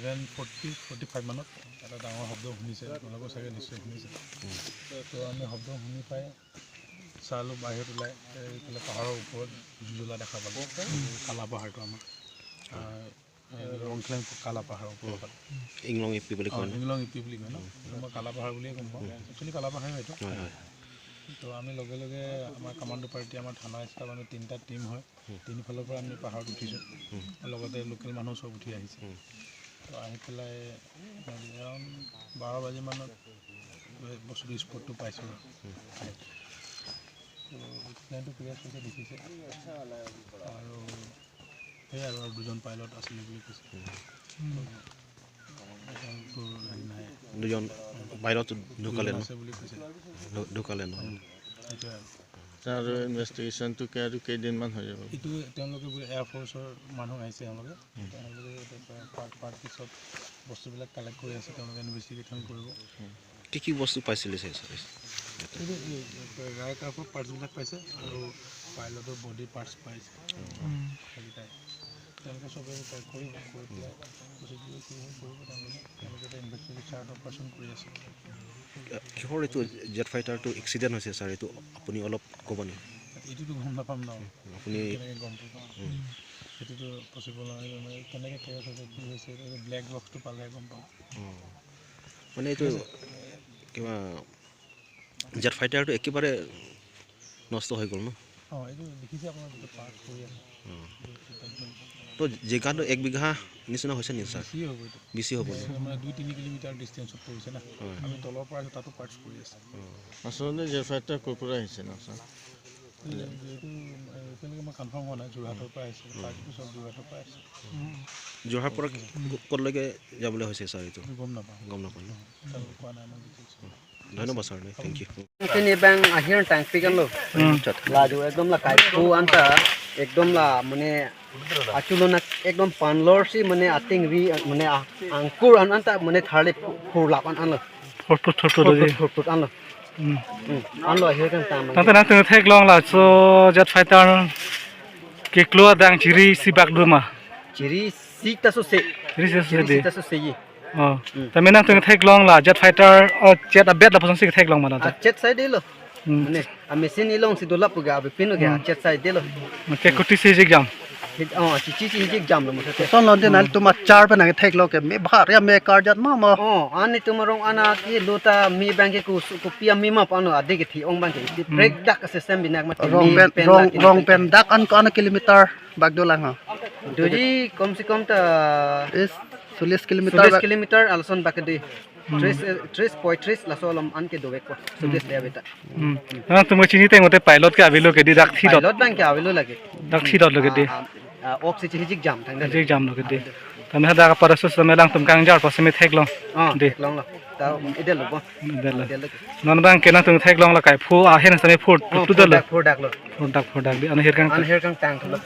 7:40, 45 মানত এটা ডাঙৰ শব্দ শুনিছে। আপোনালোকেও চাগে নিশ্চয় শুনিছে। তো আমি শব্দ শুনি পাই চালোঁ, বাহিৰত ওলাই এইফালে পাহাৰৰ ওপৰত জুই জ্বলা দেখা পালোঁ। কালা পাহাৰটো আমাৰ ৰংখেলেং কালা পাহাৰৰ ওপৰৰ ফালে। ইংলং ইপি বুলি কয় ন? ইংলং ইপি বুলি কয় ন? সেইটো মই কালা পাহাৰ বুলিয়ে গম পাওঁ। একচুৱেলি কালা পাহাৰে এইটো। হয় হয় তো আমি লগে লগে আমাৰ কামাণ্ডো পাৰ্টি, আমাৰ থানা ষ্টাফ, আমি তিনিটা টীম হয়, তিনিফালৰ পৰা আমি পাহাৰত উঠিছোঁ। লগতে লোকেল মানুহ চব উঠি আহিছে। তো আহি পেলাই এৰাউণ্ড 12 বাজি মানত বস্তুটো স্পটটো পাইছোঁ। তো প্লেনটো ক্ৰেছ হৈছে দেখিছে আৰু সেয়াই আৰু দুজন পাইলট আছিলে বুলি কৈছে। এজনটো হেৰি নাই। দুজন পাইলট ঢুকালে ন? আছে বুলি কৈছে। ঢুকালে ন? সেইটোৱে আৰু। তাৰ ইনভেষ্টিগেশ্যনটো আৰু কেইদিনমান হৈ যাব? এইটো তেওঁলোকে বোলে এয়াৰফ'ৰ্চৰ মানুহ আহিছে। তেওঁলোকে পাৰ্ট পাৰ্ট চব বস্তুবিলাক কালেক্ট কৰি আছে। তেওঁলোকে ইনভেষ্টিগেশ্যন কৰিব। কি কি বস্তু পাইছিলে ছাৰ? এইটো এয়াৰক্ৰাফ্টৰ পাৰ্টছবিলাক পাইছে আৰু পাইলটৰ বডি পাৰ্টছ পাইছে। সেইকেইটাই তেওঁলোকে চবে কালেক্ট কৰিব, কৰি পেলাই প্ৰচিডিউৰ কি হয় কৰিব। তেওঁলোকে এটা ইনভেষ্টিগেশ্যন অপাৰেশ্যন কৰি আছে। কিহৰ এইটো জেট ফাইটাৰটো এক্সিডেণ্ট হৈছে ছাৰ, এইটো আপুনি অলপ ক'ব নেকি? এইটোতো গম নাপাম ন। আপুনি কেনেকৈ গম পাব? সেইটোতো পচিবল নহয়। মানে কেনেকৈ কেছ হৈছে, কি হৈছে, ব্লেক বক্সটো পালেহে গম পাম। মানে এইটো কিবা জেট ফাইটাৰটো একেবাৰে নষ্ট হৈ গ'ল ন? অঁ, এইটো দেখিছে আপোনাৰ, যিটো পাৰ্ট কৰি আছে। তো জেগাটো এক বিঘা নিচিনা হৈছে নেকি ছাৰ? বেছিয়ে হ'ব এইটো। বেছি হ'ব ন? মানে 2-3 কিলোমিটাৰ ডিষ্টেঞ্চত পৰিছে না। আমি তলৰ পৰা আছোঁ, তাতো পাৰ্টছ পৰি আছে। আচলতে জেট ফাইটাৰ ক'ৰ পৰা আহিছে ন ছাৰ? এইটো এতিয়ালৈকে মই কনফাৰ্ম হোৱা নাই। যোৰহাটৰ পৰা আহিছে, পাৰ্টটো চব যোৰহাটৰ পৰা আহিছে। যোৰহাটৰ পৰা ক'লৈকে যাবলৈ হৈছে ছাৰ এইটো? গম নাপাওঁ। গম নাপাওঁ ন? তেওঁলোকে কোৱা নাই আমাক ডিটেইলছ। ধন্যবাদ sir, thank U. Kini bang akhir tang pikan lo laju ekdom la kai pu anta ekdom la mane achulo na ekdom panlor si mane ating ri mane angkur an anta mane tharle phur lap an an lo. Thot thot thot di. Phur phur an lo an lo akhir kan tang. Tante na tung thek long la so jet fighter ke klo dang chiri si bak du ma. Chiri si ta so se. Chiri si chiri de. Si ta so se yi. Oh, ta me na tung thek long la jet fighter o jet a bet la pasang si thek long ma na. A chet side de lo mane a machine ilong si dolap ga be pin ga chet side de lo. Ke kuti si jik jam. Oh, chi chi chi jik jam lo mo se. Son lon de nal tuma char pe nang thek lo ke me bha ya me kar jat ma ma. Oh, ani tumarong ana ki luta mi bang ke ku ku pia mi ma pa no ade ke thi ong bang ke break dak system binak ma. Rong pen rong rong pen dak an ko an kilometer bag do lang ha. Duji kom se kom ta is 40 kilometer. 40 kilometer alson bak de 30 30.30 laso alam an ke dobe ko 40 le beta. Na tum chini teng mote pilot ke avilo ke di dak thi dot. Pilot bang ke avilo lage. Dak thi dot lo ke di. Ok si hijik jam thang de. Jik jam lo ke di ta me da ka parasu sa me lang tum kang jar pa se me thek long. Oh. De. Long lo ta idel lo bo. De lo. Idel lo. Non bang ke na tung thek long la kai phu a hen sa me phut tu de lo. Phur dak lo. Phur dak di an her kang. An her kang tang lo.